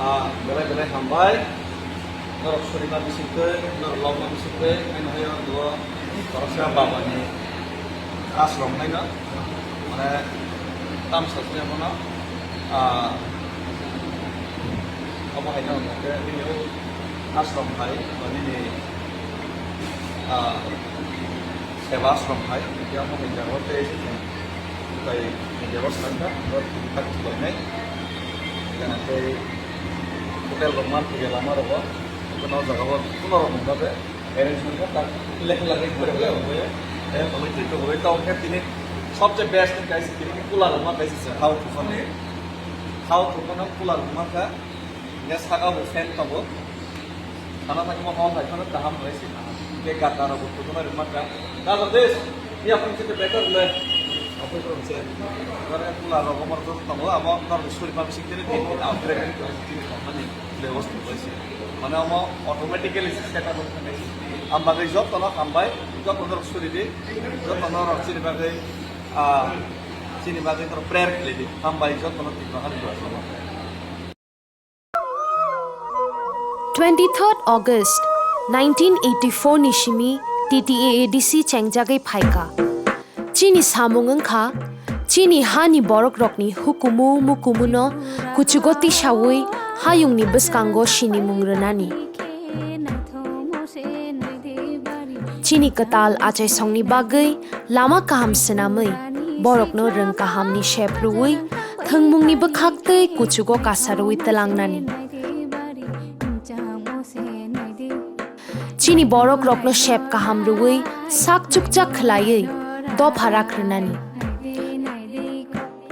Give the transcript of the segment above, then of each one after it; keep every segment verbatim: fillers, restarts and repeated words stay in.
Ah, belai belai hambai. Norok surima bisingtwi, norok lobma bisingtwi, haino hayo duo khoroksa babani ashram haino, mane, tamsa se abono, ah, obo haino hwnkhe nini o ashram hai, ba nini, ah, seba ashram hai, hwnkhe omo hai jagao tei se chwng bai hai jagao swkang kha, abo thik thak khlainai. Gana tei hotel rok man thwkhe lama rogo, abono o jagao kuno rok hwnba be arrangement kha, tak lek lagwi gori lagwi, eh, tongwi twi tongwi tong khe tini sobse best ni kaisa tini cooler rok ma kaisa se hao thukani, hao thukano cooler rok ma kha, ya saka bo fan tongo. Sana thangma hall hai phano kaham bai se kaham. Ke gata rok bo thukma rwma kha. Da ba des, ya phang se better le. Apo ko se. Bare kula rok mo to tongo, amo nor suri pa bising tene ni upgrade ni ko tini company le was to bai se. Mane amo automatically se set up khai. Am bagai joto no hambai, joto no suri di, joto no rok suri bagai, ah, sini bagai to prayer khle di. Hambai joto no tini bagai joto no. Twenty-third August nineteen eighty-four ni simi T T A A D C chengjagwi phaikha. Chini samung wngkha, chini hani borokrokni hukumu mukumuno kuchugo tisawi hayungni bwskango sinimung rwnani. Chini kwtal achaisongni bagwi lama kaham swnamwi, borokno rwng kahamni sep rwui, thwngmungni bwkhaktwi kuchugo kasarwi twlangnani. Chini borokrokno sep kaham rwui, sak chukchak khwlaiwi dopha rak rwnani.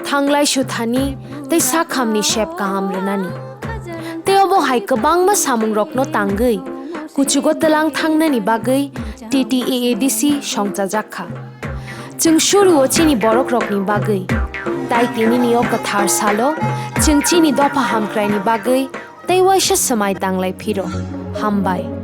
Thanglai suthani tei sakhamni sep kaham rwnani. Tei obo hai kwbangma samungrokno tangwi kuchugo twlang thangnani bagwi T T A A D C songchajak kha. Chwng suruo chini borokrokni bagwi, tai tinini o kwthar salo chwng chini dopha hamkraini bagwi tei waisa swmai tanglai phiro. Hambai.